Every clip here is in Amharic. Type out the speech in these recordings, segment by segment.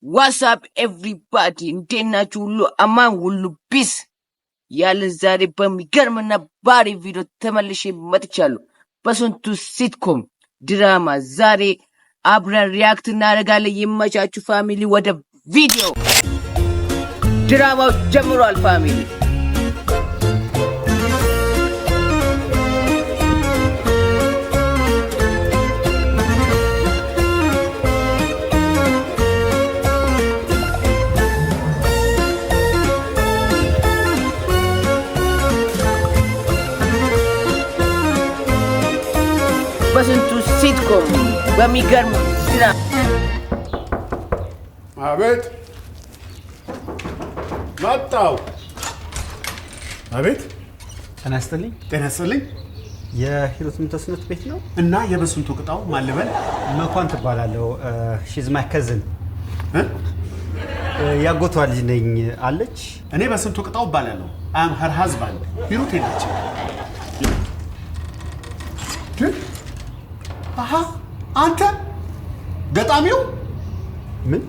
What's up everybody፣ እንዴት ናችሁ? ሁሉ አማን፣ ሁሉ peace ያለን ዛሬ በሚገርምና ባሪፍ ቪዲዮ ተመልሼ መጥቻለሁ። በስንቱ sitcom ድራማ ዛሬ አብረን react እናደርጋለን። ይመቻችሁ family። ወደ ቪዲዮ ድራማው ጀምሯል family። በስንቱ sitcom በሚገርም ድራማ። አቤት፣ መጣው። አቤት። ጤና ይስጥልኝ። ጤና ይስጥልኝ። የሂሩት ምንተስኖት ቤት ነው? እና የበስንቱ ቅጣው ማን ልበል? መኳን ትባላለሁ። She's my cousin። እ? ያጎቷ ልጅ ነኝ። አለች? እኔ በስንቱ ቅጣው እባላለሁ። I'm her husband። ሂሩት የለችም። አሀ፣ አንተ ገጣሚው? ምን?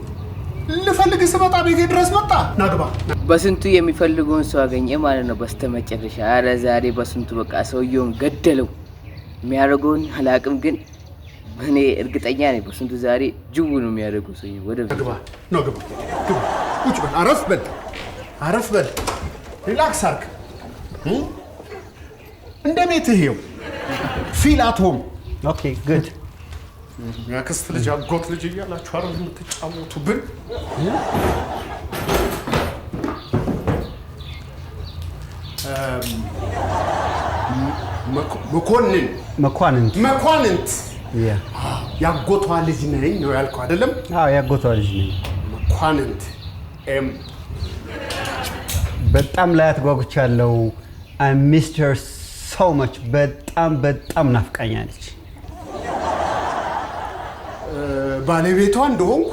ልፈልግ ስመጣ ቤቴ ድረስ መጣ። ናግባ። በስንቱ የሚፈልገውን ሰው አገኘ ማለት ነው በስተመጨረሻ። አረ ዛሬ በስንቱ በቃ ሰውየውን ገደለው። የሚያደርገውን አላቅም፣ ግን እኔ እርግጠኛ ነኝ በስንቱ ዛሬ ጅቡ ነው የሚያደርገው ሰውየው። ወደ ግባ ነው፣ ግባ፣ ግባ። ቁጭ በል፣ አረፍ በል፣ አረፍ በል። Relax አርግ። እንደ ቤትህ ይኸው፣ feel at home። Okay, good። የአክስት ልጅ፣ አጎት ልጅ እያላችሁ አረ የምትጫወቱብን። መኮንን። መኳንንት። መኳንንት። Yeah. ያጎቷ ልጅ ነኝ ነው ያልከው አይደለም? አዎ፣ ያጎቷ ልጅ ነኝ። መኳንንት M። በጣም ላያት ጓጉቻለሁ። I missed her so much። በጣም በጣም ናፍቃኛለች። ባለቤቷ እንደሆንኩ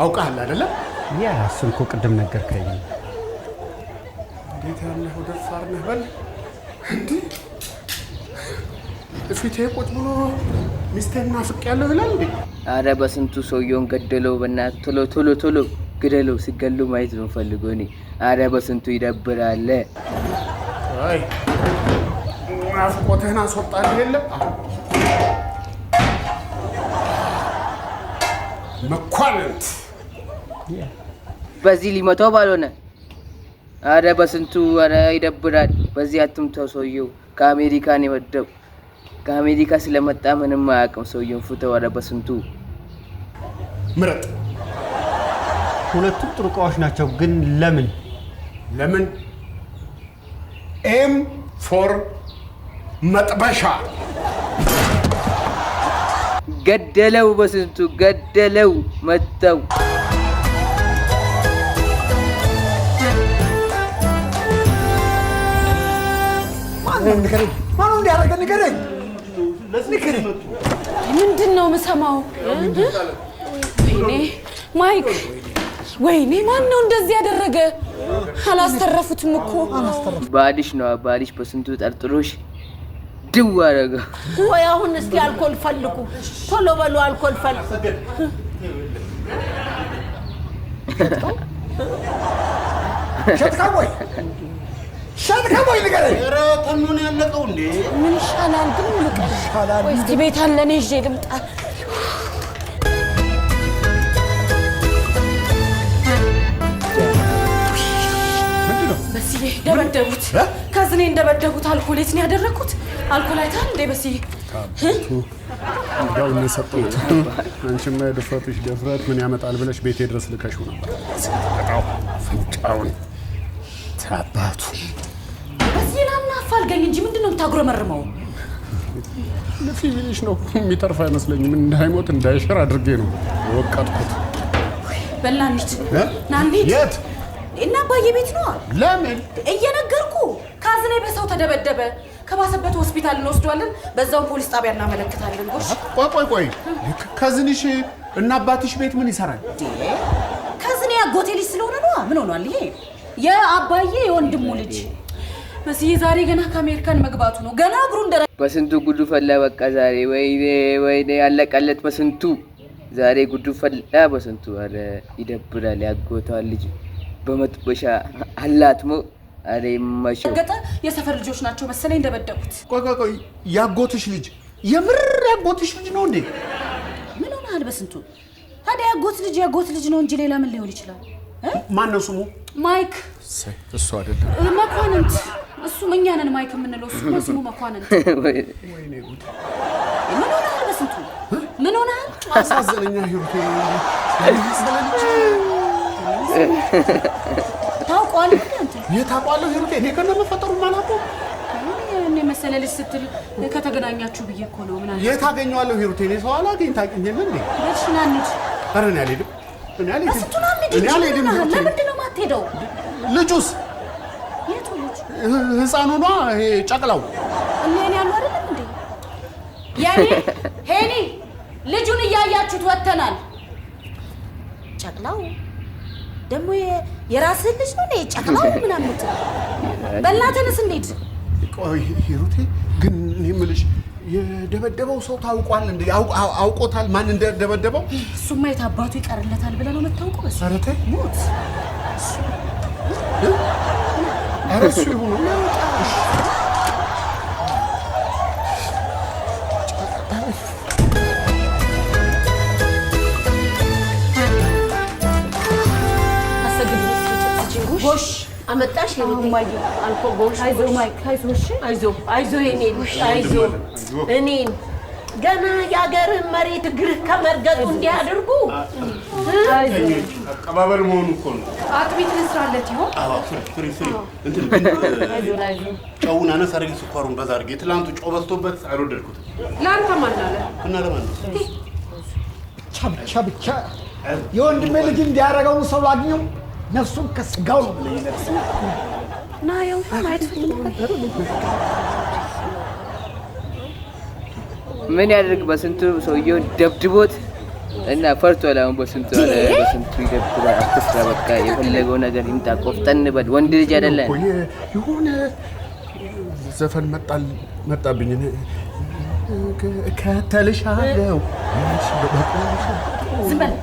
አውቃሃል አይደለም? Yeah፣ እሱን እኮ ቅድም ነገርከኝ። እንዴት ያለኸው ደፋር ነህ! በል እንዲህ ፊቴ ቁጭ ብሎ ሚስቴን ናፍቄያለሁ ይላል እንዴ? አረ በስንቱ ሰውየውን ገደለው። በእናትህ ቶሎ ቶሎ ቶሎ ግደለው። ሲገሉ ማየት ነው ፈልጎ እኔ። አረ በስንቱ ይደብራል። አይ፣ ናፍቆትህን አስወጣልህ የለም፣ መኳንንት። በዚህ ሊመታው ባልሆነ። አረ በስንቱ፣ አረ ይደብራል። በዚህ አትምታው። ሰውየው ከአሜሪካን የመደው፣ ከአሜሪካ ስለመጣ ምንም አያውቅም። ሰውየውን ፍተው። አረ በስንቱ። ምረጥ። ሁለቱም ጥሩ እቃዎች ናቸው፣ ግን ለምን? ለምን? M for መጥበሻ። ገደለው። በስንቱ ገደለው፣ መታው። ማነው ንገረኝ። ማነው እንዲያደርገ ንገረኝ። ንገረኝ። ምንድን ነው የምሰማው? ወይኔ ማይክ፣ ወይኔ ማን ነው እንደዚህ ያደረገ? አላስተረፉትም እኮ። ባልሽ ነው፣ ባልሽ በስንቱ ጠርጥሮሽ ድው አደረገው። ወይ አሁን እስቲ አልኮል ፈልጉ፣ ቶሎ በሉ፣ አልኮል ፈልጉ። ሸጥከው ወይ፣ ሸጥከው ወይ ንገረኝ። ኧረ ተኖ ነው ያለቀው እንዴ? ምን ይሻላል ግን ሙሉቀን? ይሻላል? ወይ እስቲ ቤት አለ፣ እኔ ይዤ ልምጣ። ምንድን ነው? በስዬ ደበደቡት። Cousin ኤን እንደበደቡት። አልኮል የት ነው ያደረግኩት? አልኮል አይተሃል እንዴ በስዬ? እንዲያው እኔ ሰጠሁት። አንቺማ የድፍረትሽ ድፍረት ምን ያመጣል ብለሽ ቤቴ ድረስ ልከሽው ነበር። ፍንጫውን ታባቱ። በስዬ ናና አፋልገኝ እንጂ ምንድን ነው የምታጉረመርመው? ልፊ ብልሽ ነው፣ የሚተርፍ አይመስለኝም። እንዳይሞት እንዳይሽር አድርጌ ነው የወቀጥኩት። በል ና እንሂድ፣ ና እንሂድ። የት? እና አባዬ ቤት ነዋ። ለምን? እየነገርኩ cousin ኤ በሰው ተደበደበ። ከባሰበት ሆስፒታል እንወስደዋለን። በዛውም ፖሊስ ጣቢያ እናመለክታለን። ጎሽ። ቆይ ቆይ ቆይ፣ cousin ሽ እና አባትሽ ቤት ምን ይሰራል? Cousin ኤ ያጎቴ ልጅ ስለሆነ ነዋ። ምን ሆኗል? ይሄ የአባዬ የወንድሙ ልጅ መስዬ ዛሬ ገና ከአሜሪካን መግባቱ ነው። ገና እግሩ እንደረ በስንቱ ጉዱ ፈላ። በቃ ዛሬ ወይኔ ወይኔ፣ ያለቀለት በስንቱ። ዛሬ ጉዱ ፈላ በስንቱ። አረ ይደብራል። ያጎቷን ልጅ በመጥበሻ አላትሞ። አረ ይመቸው። ገጠ የሰፈር ልጆች ናቸው መሰለኝ እንደበደቡት። ቆይ ቆይ ቆይ፣ ያጎትሽ ልጅ የምር ያጎትሽ ልጅ ነው እንዴ? ምን ሆነሃል በስንቱ? ታዲያ ያጎት ልጅ ያጎት ልጅ ነው እንጂ ሌላ ምን ሊሆን ይችላል? ማን ነው ስሙ? ማይክ። እሱ አይደለም መኳንንት። እሱም እኛ ነን ማይክ የምንለው፣ እሱ ስሙ መኳንንት። ወይኔ ጉድ! ምን ሆነሃል በስንቱ? ምን ሆነሃል? አሳዘነኛ ሂሩቴ። ታውቀዋለህ እንዴ አንተ? የት አውቀዋለሁ ሂሩቴ? እኔ ከነ መፈጠሩ አላውቀውም። እኔ መሰለ ልጅ ስትል ከተገናኛችሁ ብዬ እኮ ነው። ምናምን የት አገኘዋለሁ ሂሩቴ? እኔ ሰው አላገኝ ታውቂኝ የለ እንዴ? እሺ ና እንሂድ። ኧረ እኔ አልሄድም። እኔ አልሄድም። በስንቱ ና እንሂድ እኔ እንጂ አልሄድም ምን ሆነሃል? ሂሩቴ። ለምንድን ነው የማትሄደው? ልጁስ የቱ ልጅ? ህፃኑ ነዋ፣ ይሄ ጨቅላው። እነ ሄኒ ያሉ አይደለም እንዴ? የኔ ሄኒ ልጁን እያያችሁት ወጥተናል። ጨቅላው ደግሞ የራስህን ልጅ ነው ጨቅላው ምናምን የምትለው? በእናትህ እንሂድ። ቆይ ሂሩቴ፣ ግን እኔ የምልሽ የደበደበው ሰው ታውቋል እንዴ? አውቆታል ማን እንደደበደበው? እሱማ የት አባቱ ይቀርለታል ብለህ ነው የምታውቀው? በሱ ኧረ ተይ ሞት። ኧረ እሱ ይሁን። ጎሽ አመጣሽ አልኮ ጎሽ። አይዞህ ማይክ፣ አይዞህ። እሺ አይዞህ አይዞህ የኔ ልጅ አይዞህ። እኔን ገና የአገርህን መሬት እግርህ ከመርገጡ እንዲህ አድርጉ። አቀባበል መሆኑ እኮ ነው። አጥሚት ልስራለት ይሆን? አዎ ፍሪ ፍሪ እንትን ጨውን አነስ አድርጌ ስኳሩን በዛ አድርጌ። ትላንቱ ጨው በዝቶበት አልወደድኩትም። ለአንተ ማን አለ? እና ለማን ነው? ብቻ ብቻ ብቻ የወንድሜ ልጅ እንዲያደርገውን ሰው ላግኘው ነፍሱን ከስጋው ነው የምለይለት። ና ያው ማየት ፈልጋለሁ። ምን ያደርግ በስንቱ ሰውየውን ደብድቦት እና ፈርቷል። አሁን በስንቱ አረ በስንቱ ይደብራል። አትፍራ፣ በቃ የፈለገው ነገር ይምጣ፣ ቆፍጠን በል ወንድ ልጅ አይደለ? የሆነ ዘፈን መጣብኝ። እከተልሻለሁ። ዝም በል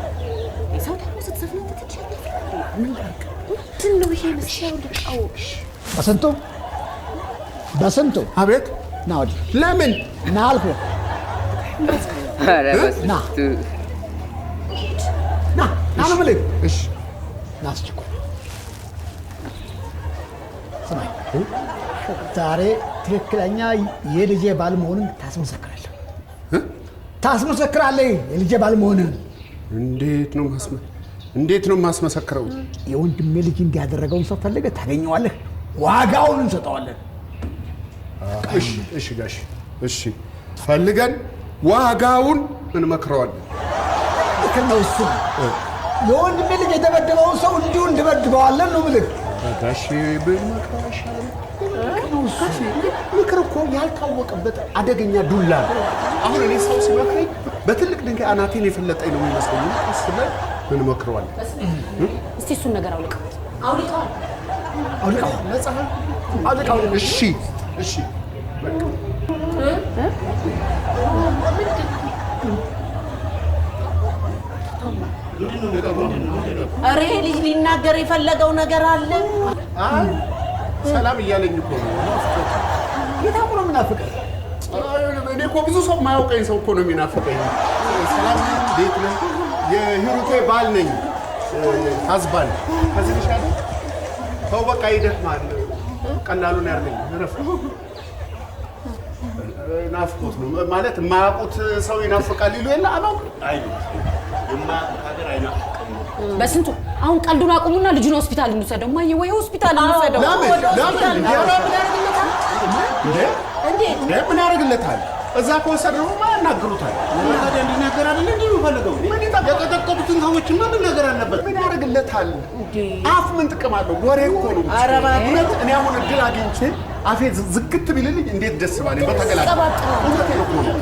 ሰው ደግሞ ስትዘፍን ምንድን ነው ይሄ መስያው? ልቃው በስንቱ በስንቱ። አቤት። ና ወዲህ። ለምን? ና አልኩህ። ኧረ በስንቱ ና ና ነው የምልህ። እሺ ና አስቸኳይ። ስማኝ፣ ዛሬ ትክክለኛ የልጄ ባል መሆኑን ታስመሰክራለህ። ታስመሰክራለህ የልጄ ባል መሆንህን። እንዴት ነው የማስመሰክረው? የወንድሜ ልጅ እንዲያደረገውን ሰው ፈልገህ ታገኘዋለህ። ዋጋውን እንሰጠዋለን። እሺ እሺ ጋሽ እሺ፣ ፈልገን ዋጋውን እንመክረዋለን። ልክ ነው እሱ። የወንድሜ ልጅ የደበደበውን ሰው እንዲሁ እንደበድበዋለን ነው የምልህ። ጋሽ ብንመክረው አይሻልም? ምክር እኮ ያልታወቀበት አደገኛ ዱላ ነው። አሁን እኔ ሰው ሲመክረኝ በትልቅ ድንጋይ አናቴን የፈለጠኝ ነው የሚመስለኝ። ቀስ ብለን እንመክረዋለን። እስቲ እሱን ነገር አውልቀው አውልቀው። አውልቀው አውልቀው። እሺ እሺ በቃ። ኧረ ይሄ ልጅ ሊናገር የፈለገው ነገር አለ። አይ ሰላም እያለኝ እኮ ነው። የታውቁ ነው የምናፍቅህ። እኔ እኮ ብዙ ሰው የማያውቀኝ ሰው እኮ ነው የሚናፍቀኝ። ሰላም ነኝ፣ እንዴት ነህ? የሂሩቴ ባል ነኝ። husband ከዚህ ልሻለ ሰው በቃ ይደክማል። ቀላሉን ያርገኝ። እረፍ። ናፍቆት ነው ማለት የማያውቁት ሰው ይናፍቃል ይሉ የለ አባው። አይ የማያውቁት ሀገር አይናፍቅም። በስንቱ አሁን ቀልዱን አቁሙና ልጁን ሆስፒታል እንውሰደው። እማዬ ወይ ሆስፒታል እንውሰደው። ለምን ለምን እንዴ? ምን ያደርግለታል? እዛ ከወሰድነውማ ያናግሩታል። ታዲያ እንዲናገር አይደለ እንዴ የሚፈልገው? የቀጠቀጡትን ሰዎችማ መናገር አለበት። ምን ያደርግለታል? አፍ ምን ጥቅም አለው? ወሬ እኮ ነው። እውነት እኔ አሁን እድል አግኝቼ አፌ ዝግት ቢልልኝ እንዴት ደስ ባለኝ። በተገላገልኩ። እውነቴን እኮ ነው።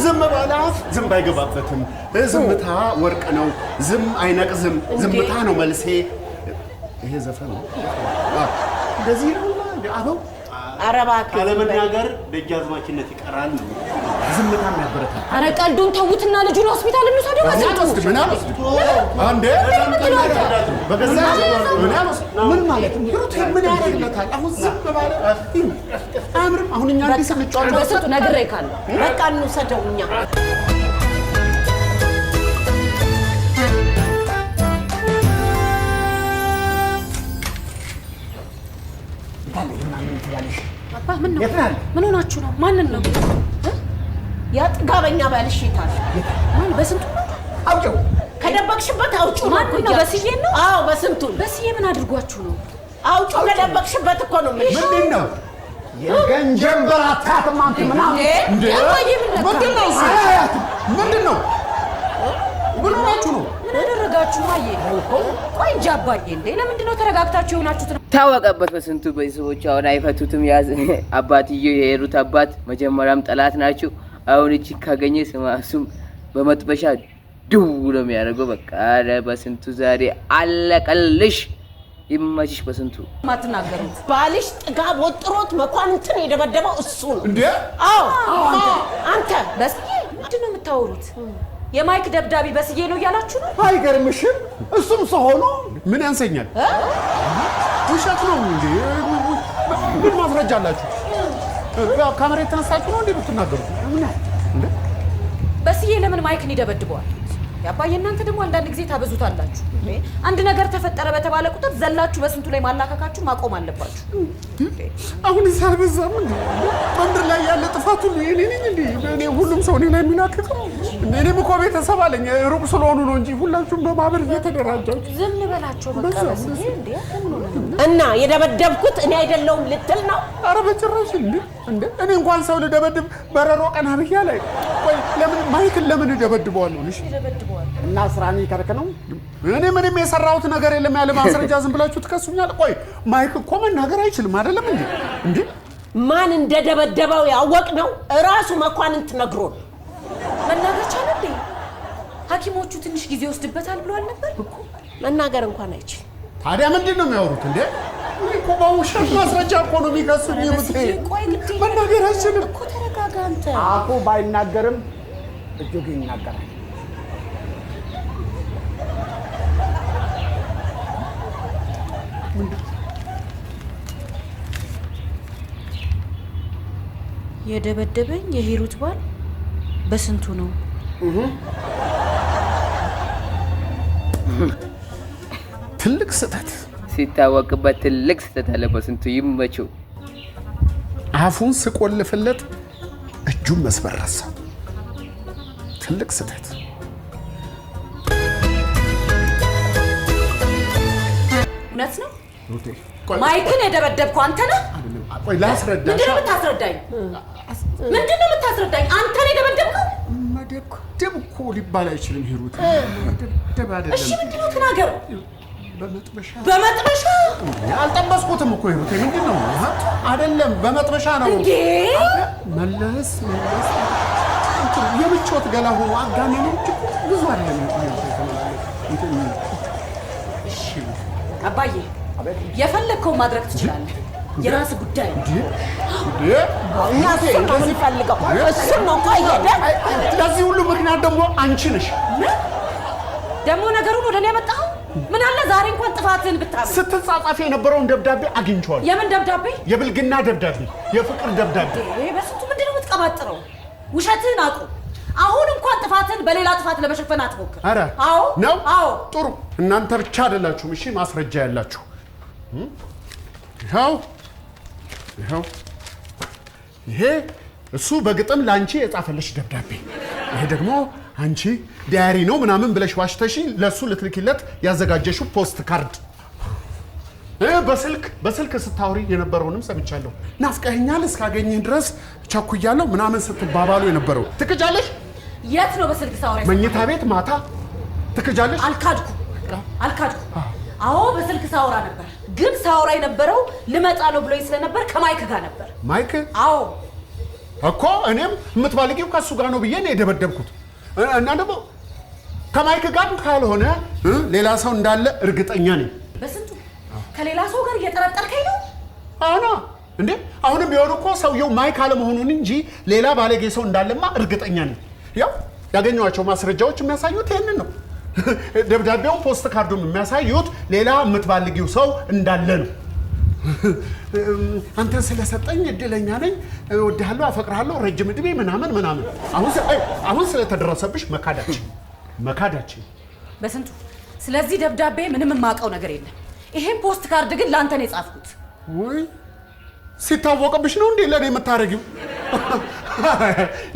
ዝም ባለ አፍ ዝም ባይገባበትም ዝምታ ወርቅ ነው። ዝም አይነቅዝም። ዝምታ ነው መልሴ። ይሄ ዘፈን ነው። እንደዚህ ነው አበው። ኧረ እባክህ ካለመናገር ደጃዝማችነት ይቀራል ነው። ዝምታ የሚያበረታታ። ኧረ ቀልዱን ተዉትና ልጁን ሆስፒታል እንውሰደው። እኔ በስንቱ አልወስድም፣ እኔ አልወስድም። አንዴ በገዛ እኔ አልወስድም። ምን ማለት ነው? ሩት ምን ያደርግለታል? አሁን ዝም ባለ አያምርም። አሁን እኛ እንዲህ ስንጫወት በስንቱ ነግሬካለሁ። በቃ እንውሰደው እኛ። አባ ምን ነው? የት ነህ ያለ? ምን ሆናችሁ ነው? ማንን ነው? ያ ጥጋበኛ ባልሽ የታል? ማን በስንቱ ነው? አውጪው። ከደበቅሽበት አውጪው ነው እኮ ማንን ነው? እያልኩሽ። በስዬን ነው? አዎ በስንቱን በስዬ ምን አድርጓችሁ ነው? አውጪው። ከደበቅሽበት እኮ ነው የምልሽ። ምንድን ነው የገንጀንበር አታያትም አንተ ምናምን እንዴ? አባዬ ምን ነካ? ምንድን ነው እሱ? አያያትም። ምንድን ነው? ምን ሆናችሁ ነው? ምን አደረጋችሁ? ማዬ ቆይ እንጂ አባዬ፣ እንዴ ለምንድን ነው ተረጋግታችሁ የሆናችሁት? ታወቀበት በስንቱ ቤተሰቦች አሁን አይፈቱትም። ያዝ አባትየው የሄሩት አባት መጀመሪያም ጠላት ናቸው። አሁን እቺ ካገኘ ስማ እሱም በመጥበሻ ድው ነው የሚያደርገው። በቃ ኧረ በስንቱ ዛሬ አለቀልሽ። ይመችሽ በስንቱ። ማትናገሩት ባልሽ ጥጋብ ወጥሮት መኳንንትን የደበደበው እሱ ነው። እንዴ? አዎ አንተ በስዬ ምንድን ነው የምታወሩት? የማይክ ደብዳቤ በስዬ ነው እያላችሁ ነው? አይገርምሽም? እሱም ሰው ሆኖ ምን ያንሰኛል? ውሸት ነው እንዴ? ምን ማስረጃ አላችሁ? ከመሬት ተነሳችሁ ነው እንዴ የምትናገሩት? በስዬ ለምን ማይክን ይደበድበዋል? ያባዬ እናንተ ደግሞ አንዳንድ ጊዜ ታበዙታላችሁ። አንድ ነገር ተፈጠረ በተባለ ቁጥር ዘላችሁ በስንቱ ላይ ማላከካችሁ ማቆም አለባችሁ። አሁን አልበዛም እንዴ? በምድር ላይ ያለ ጥፋት ሁሉ የኔ ነኝ እንዴ? እኔ ሁሉም ሰው እኔ ላይ የሚላክከው? እኔም እኮ ቤተሰብ አለኝ። ሩቅ ስለሆኑ ነው እንጂ ሁላችሁም በማህበር እየተደራጃችሁ ዝም በላቸው በቃ። በስዬ እንዴ ምን ሆነ ነው? እና የደበደብኩት እኔ አይደለሁም ልትል ነው? ኧረ በጭራሽ እንዴ! እንዴ እኔ እንኳን ሰው ልደበድብ በረሮ ቀና ብዬ ላይ ቆይ፣ ለምን ማይክን ለምን እደበድበዋለሁ? እሺ ይደበድበዋል። እና ስራን ከርክ ነው። እኔ ምንም የሰራሁት ነገር የለም። ያለ ማስረጃ ዝም ብላችሁ ትከሱኛል። ቆይ ማይክ እኮ መናገር አይችልም አይደለም እንዴ? እንዴ ማን እንደደበደበው ያወቅ ነው እራሱ መኳንንት ነግሮን። መናገር ቻለ እንዴ? ሐኪሞቹ ትንሽ ጊዜ ይወስድበታል ብሎ አልነበር? መናገር እንኳን አይችልም። ታዲያ ምንድን ነው የሚያወሩት እንዴ? እኔ እኮ በውሸት ማስረጃ እኮ ነው የሚከሱኝ። በስዬ ቆይ ግድ የለም መናገር አይችልም እኮ ተረጋጋ አንተ። አፉ ባይናገርም እጁ ግን ይናገራል። የደበደበኝ የሂሩት ባል በስንቱ ነው። ትልቅ ስህተት ሲታወቅበት ትልቅ ስህተት አለ በስንቱ። ይመችው። አፉን ስቆልፍለት እጁን መስበር ረሳ። ትልቅ ስህተት። እውነት ነው? ማይክን የደበደብከው አንተ ነህ? ቆይ ላስረዳሽ። ምንድን ነው የምታስረዳኝ? ምንድን ነው የምታስረዳኝ? አንተ ነህ የደበደብከው? መደብደብ እኮ ሊባል አይችልም ሂሩት። መደብደብ አይደለም። እሺ ምንድን ነው ተናገር። በመጥበሻ በመጥበሻ አልጠበስኩትም እኮ ሂሩት። ምንድን ነው አይደለም፣ በመጥበሻ ነው እንዴ? መለስ መለስ እንትን የምቾት ገላ ሆኖ አጋነኑ እንጂ እኮ ብዙ አይደለም። እንትን እሺ አባዬ የፈለግከውን ማድረግ ትችላለህ። የራስህ ጉዳይ ነው። እንዴ እኛ እሱን ነው የምንፈልገው። እሱን ነው ቆይ ሄደህ ለዚህ ሁሉ ምክንያት ደግሞ አንቺ ነሽ። ደግሞ ነገሩን ወደ እኔ ያመጣኸው ምን አለ ዛሬ እንኳን ጥፋትህን ብታምን። ስትጻጻፊ የነበረውን ደብዳቤ አግኝቼዋለሁ። የምን ደብዳቤ? የብልግና ደብዳቤ፣ የፍቅር ደብዳቤ። ይሄ በስንቱ ምንድን ነው የምትቀባጥረው? ውሸትህን አቁም። አሁን እንኳን ጥፋትህን በሌላ ጥፋት ለመሸፈን አትሞክር። ኧረ አዎ ነው። አዎ። ጥሩ። እናንተ ብቻ አይደላችሁም፣ እሺ ማስረጃ ያላችሁ። ይኸው ይኸው፣ ይሄ እሱ በግጥም ለአንቺ የጻፈልሽ ደብዳቤ፣ ይሄ ደግሞ አንቺ diary ነው ምናምን ብለሽ ዋሽተሽ ለእሱ ልትልኪለት ያዘጋጀሽው ፖስት ካርድ። በስልክ ስታወሪ የነበረውንም ሰምቻለሁ። ናፍቀኸኛል እስካገኘህ ድረስ ቸኩያለሁ ምናምን ስትባባሉ የነበረው ትክጃለሽ? የት ነው በስልክ ሳወራ? መኝታ ቤት ማታ ትክጃለሽ? አልካድኩም አልካድኩም። አዎ በስልክ ሳወራ ነበር፣ ግን ሳወራ የነበረው ልመጣ ነው ብሎኝ ስለነበር ከማይክ ጋር ነበር። ማይክ? አዎ እኮ እኔም የምትባልጊው ከእሱ ጋር ነው ብዬ ነው የደበደብኩት። እና ደግሞ ከማይክ ጋር ካልሆነ ሌላ ሰው እንዳለ እርግጠኛ ነኝ። በስንቱ ከሌላ ሰው ጋር እየጠረጠርከኝ ነው? አና እንዴ አሁንም ቢሆን እኮ ሰውየው ማይክ አለመሆኑን እንጂ ሌላ ባለጌ ሰው እንዳለማ እርግጠኛ ነኝ። ያው ያገኘኋቸው ማስረጃዎች የሚያሳዩት ይህንን ነው። ደብዳቤውን ፖስት ካርዱም የሚያሳዩት ሌላ የምትባልጊው ሰው እንዳለ ነው። አንተን ስለሰጠኝ እድለኛ ነኝ፣ እወድሃለሁ፣ አፈቅርሃለሁ፣ ረጅም ዕድሜ ምናምን ምናምን። አሁን ስለተደረሰብሽ መካዳችን መካዳችን። በስንቱ ስለዚህ ደብዳቤ ምንም የማውቀው ነገር የለም። ይሄን ፖስት ካርድ ግን ለአንተ ነው የጻፍኩት። ወይ ሲታወቅብሽ ነው እንዴ ለእኔ የምታደርጊው?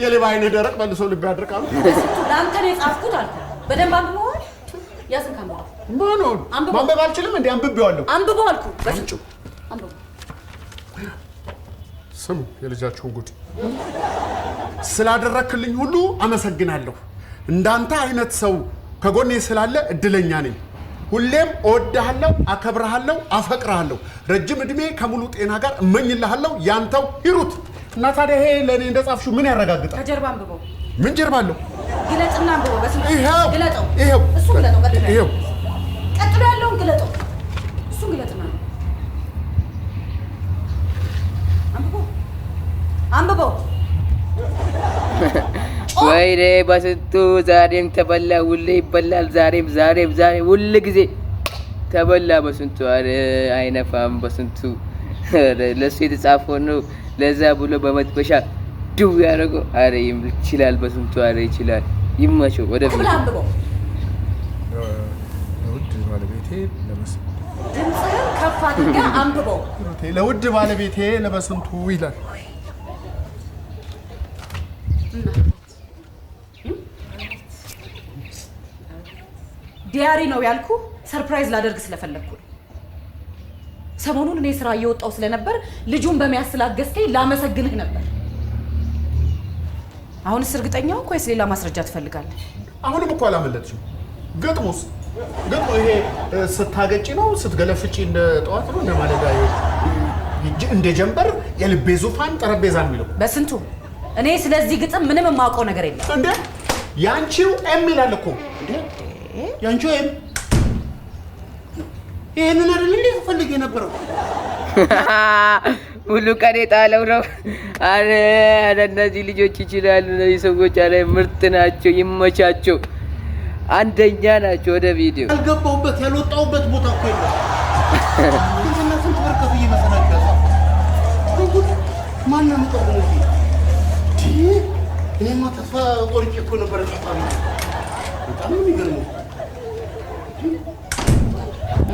የሌባ ዓይን ደረቅ መልሶ ልብ ያድርቃል። በስንቱ ለአንተ ነው የጻፍኩት አልኩህ። በደንብ አንብበዋል። ያዝን ካምባ ምኑን ማንበብ አልችልም እንዴ? አንብቤዋለሁ። አንብበው አልኩህ። በስንቱ አንብበው። ስሙ የልጃችሁን ጉድ። ስላደረክልኝ ሁሉ አመሰግናለሁ። እንዳንተ አይነት ሰው ከጎኔ ስላለ እድለኛ ነኝ። ሁሌም እወድሃለሁ፣ አከብርሃለሁ፣ አፈቅርሃለሁ። ረጅም ዕድሜ ከሙሉ ጤና ጋር እመኝልሃለሁ። ያንተው ሂሩት። እና ታዲያ ይሄ ለእኔ እንደጻፍሽው ምን ያረጋግጣል? ከጀርባ አንብበው። ምን ጀርባ አለው? ግለጥና አንብበው። በስንቱ ይሄው ግለጠው። ይሄው እሱን ግለጠው። ቀጥሎ ይሄው ቀጥሎ ያለውን ግለጠው። እሱን ግለጥና አንብበው፣ አንብበው። ወይኔ በስንቱ ዛሬም ተበላ። ሁሌ ይበላል። ዛሬም ዛሬም ዛሬ ሁል ጊዜ ተበላ በስንቱ። ኧረ አይነፋም በስንቱ። ኧረ ለሱ የተጻፈው ነው። ለዛ ብሎ በመጥበሻ ድው ያደረገው። ኧረ ይችላል በስንቱ። ኧረ ይችላል። ይመቸው። ወደ ብለህ አንብበው። ለውድ ባለቤቴ ለበስንቱ ድምፅህን ከፍ አድርገህ አንብበው። ለውድ ባለቤቴ ለበስንቱ ይላል። Diary ነው ያልኩ surprise ላደርግ ስለፈለግኩ ነው። ሰሞኑን እኔ ስራ እየወጣው ስለነበር ልጁን በመያዝ ስላገዝከኝ ላመሰግንህ ነበር። አሁንስ እርግጠኛ ሆንክ ወይስ ሌላ ማስረጃ ትፈልጋለህ? አሁንም እኮ አላመለጥሽም። ግጥሙስ ግጥሙ ይሄ ስታገጪ ነው ስትገለፍጪ እንደ ጠዋት ነው እንደ ማለዳ እንደ ጀንበር የልቤ ዙፋን ጠረጴዛ የሚለው። በስንቱ እኔ ስለዚህ ግጥም ምንም የማውቀው ነገር የለም። እንዴ ያንቺው M ይላል እኮ። እንዴ ያንቺው M ይሄንን አይደል እንዴ ፈልጌ የነበረው? ሙሉ ቀን የጣለው ነው። አረ አረ እነዚህ ልጆች ይችላሉ። እነዚህ ሰዎች አረ ምርጥ ናቸው። ይመቻቸው። አንደኛ ናቸው። ወደ ቪዲዮ ያልገባሁበት ያልወጣሁበት ቦታ እኮ የለም። ስንትና ስንት ብር ከፍዬ መሰላችሁ ያጻፍኩት? ማን ነው የሚጠቅመው እዚህ? እኔማ ተስፋ ቆርጬ እኮ ነበር ጠፋ። በጣም ነው የሚገርመው።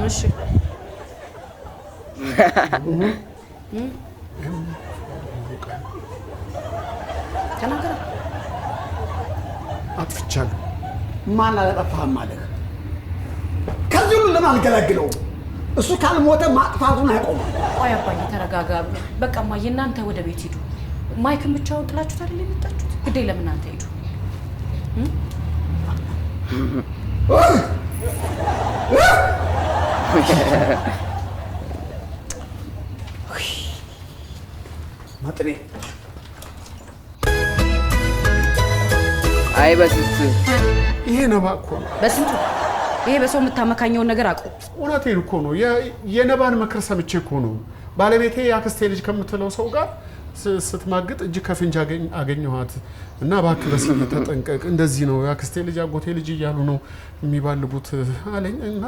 እሺ ተናገረ። አጥፍቻለሁ። ማን አላጠፋህም አለህ? ከዚህ ሁሉ ለምን አልገላግለውም? እሱ ካልሞተ ማጥፋቱን አይቆምም። ቆይ አባዬ ተረጋጋ። በቃ እማዬ እናንተ ወደ ቤት ሂዱ። ማይክን ብቻውን ጥላችሁት አይደል የመጣችሁት? ግዴ ለምን እናንተ ሂዱ። መጥኔ አይ በስንቱ ይሄ ነባ እኮ ነው። በስንቱ ይሄ በሰው የምታመካኘውን ነገር አቁም። እውነቴን እኮ ነው። የነባን ምክር ሰምቼ እኮ ነው። ባለቤቴ የአክስቴ ልጅ ከምትለው ሰው ጋር ስትማግጥ እጅ ከፍንጅ አገኘኋት እና እባክህ በስዬ ተጠንቀቅ፣ እንደዚህ ነው የአክስቴ ልጅ አጎቴ ልጅ እያሉ ነው የሚባልጉት አለኝ። እና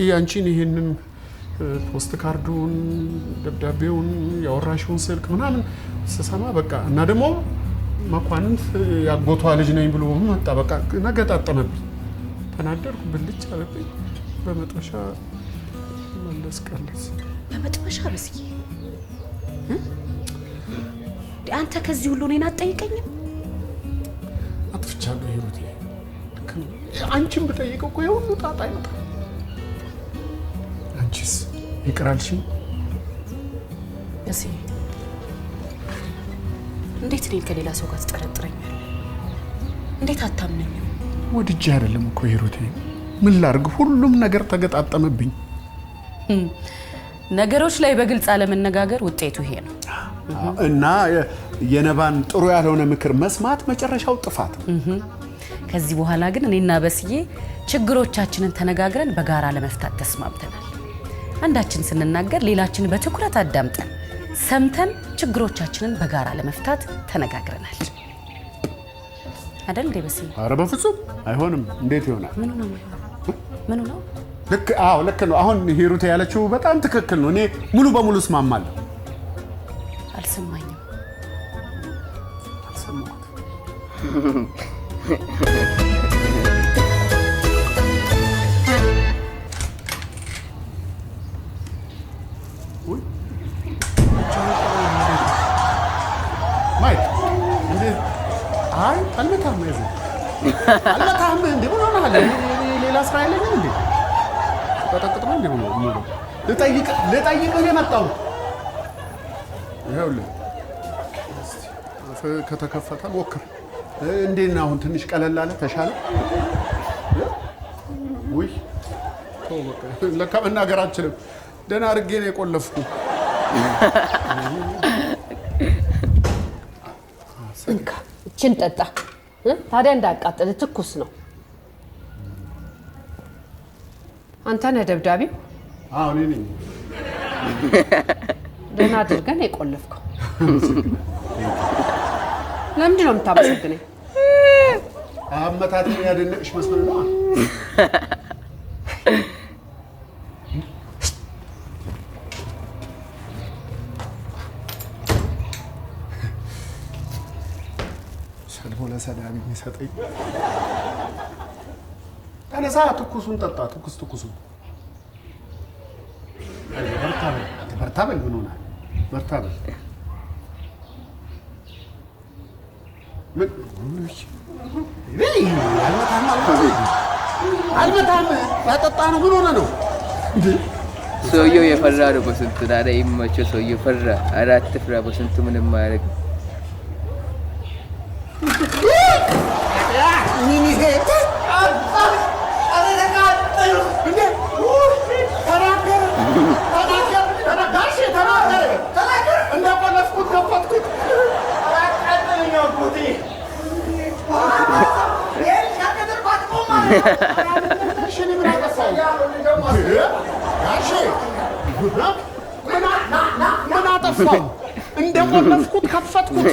ያንቺን ይሄንን ፖስት ካርዱን፣ ደብዳቤውን፣ ያወራሽውን ስልክ ምናምን ስሰማ በቃ እና ደግሞ መኳንንት ያጎቷ ልጅ ነኝ ብሎ መጣ። በቃ ነገጣጠመብኝ። ተናደድኩ። ብልጭ አለብኝ። በመጥበሻ መለስ ቀለስ። በመጥበሻ በስዬ አንተ ከዚህ ሁሉ እኔን አትጠይቀኝም? አጥፍቻለሁ ሂሩቴ። ልክ ነው። አንቺን ብጠይቅ እኮ የሁሉ ጣጣ ይመጣል። አንቺስ ይቅር አልሽኝ? በስዬ እንዴት እኔን ከሌላ ሰው ጋር ትጠረጥረኛለህ? እንዴት አታምነኝም? ወድጄ አይደለም እኮ ሂሩቴ። ምን ላድርግ? ሁሉም ነገር ተገጣጠመብኝ። ነገሮች ላይ በግልጽ አለመነጋገር ውጤቱ ይሄ ነው። እና የነባን ጥሩ ያልሆነ ምክር መስማት መጨረሻው ጥፋት ነው። ከዚህ በኋላ ግን እኔና በስዬ ችግሮቻችንን ተነጋግረን በጋራ ለመፍታት ተስማምተናል። አንዳችን ስንናገር ሌላችን በትኩረት አዳምጠን ሰምተን ችግሮቻችንን በጋራ ለመፍታት ተነጋግረናል። አይደል እንዴ በስዬ? ኧረ በፍጹም አይሆንም። እንዴት ይሆናል? ምኑ ነው የማይሆነው? ምኑ ነው? ልክ አዎ፣ ልክ ነው። አሁን ሂሩት ያለችው በጣም ትክክል ነው። እኔ ሙሉ በሙሉ እስማማለሁ። አልሰማኝም። አልሰማሁትም። ማይክ እንዴት? አይ አልመታህም፣ አይዞህ አልመታህም። እንዴ ምን ሆነሃል? ሌላ ስራ የለኝም እንዴ? ቀጠቅጥ ነው እንዴ? ምን ነው ልጠይቅህ ነው የመጣሁት። ይኸውልህ እስኪ አፍህ ከተከፈተ ሞክር። እንዴት ነው አሁን? ትንሽ ቀለል አለ? ተሻለ? ውይ ተው በቃ፣ ለካ መናገር አልችልም። ደህና አድርጌ ነው የቆለፍኩ። እንካ እችን ጠጣ። ታዲያ እንዳያቃጥል ትኩስ ነው። አንተ ነህ ደብዳቤው? አዎ እኔ ነኝ። ደህና አድርገን የቆለፍከው። ለምንድን ነው የምታመሰግነኝ? አመታትን ያደነቅሽ መስሎኝ ነው። ሰድቦ ለሰዳቢ የሚሰጠኝ። ተነሳ፣ ትኩሱን ጠጣ። ትኩስ ትኩሱን። አይዞህ፣ በርታ በል፣ በርታ በል። ምን ሆነሃል? በርታ በል። ምን አልመታህም? አልመታህም። ያጠጣ ነው። ምን ሆነህ ነው? ሰውየው የፈራ ነው በስንቱ። ታዲያ ይመቸው። ሰውየው ፈራ። ኧረ አትፍራ በስንቱ፣ ምንም አያደርግም። ምን ይሄ? እንደቆለፍኩት ከፈትኩት። ምን አጠፋሁ? እንደቆለፍኩት ከፈትኩት።